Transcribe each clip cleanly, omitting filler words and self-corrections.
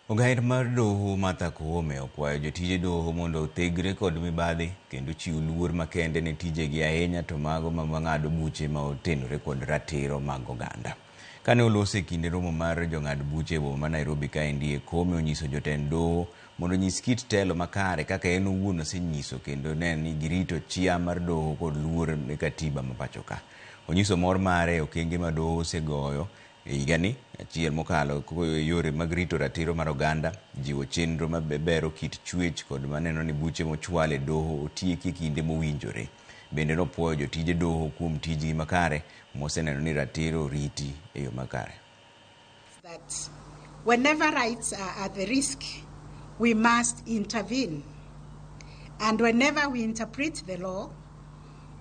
Ogair mar doho Martha Koome okwayo jotije doho mondo othegre kod mibadhi kendo chiw luor makende ne tijegi ahinya to mago ma ng'ado buche ma otenore kod ratiro mag oganda. Kane oloso e kinde romo mar jong'ad buche e boma ma Nairobi kaendi, Koome onyiso jotend doho mondo onyis kit telo makare kaka en owuon osenyiso kendo ne ni girito chia mar doho kod luor ne katiba ma pacho ka. Onyiso mor mare e okenge ma doho osegoyo e higani achiel mokalo yore mag rito ratiro mar oganda, jiwo chenro mabero kit chwech kod maneno ni buche mochwal e doho otieki e kinde mowinjore. Bende nopuoyo jotije doho kuom tijgi makare moseneno ni ratiro oriti e yo makare. That whenever rights are at the risk, we must intervene. And whenever we interpret the law,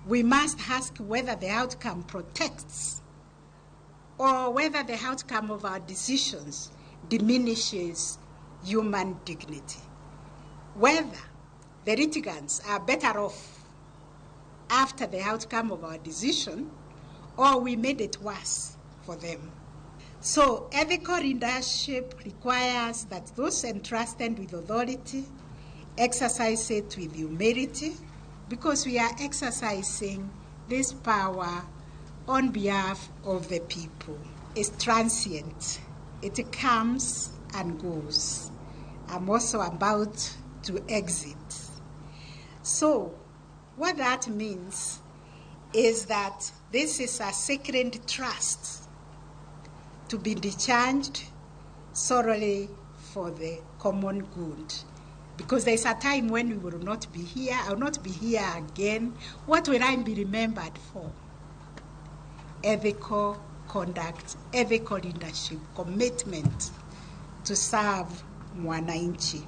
we must ask whether the outcome protects or whether the outcome of our decisions diminishes human dignity. Whether the litigants are better off after the outcome of our decision or we made it worse for them. So, ethical leadership requires that those entrusted with authority exercise it with humility, because we are exercising this power on behalf of the people. It's transient, it comes and goes. I'm also about to exit. So, what that means is that this is a sacred trust to be discharged solely for the common good. Because there's a time when we will not be here, I will not be here again. What will I be remembered for? Ethical conduct, ethical leadership, commitment to serve mwananchi.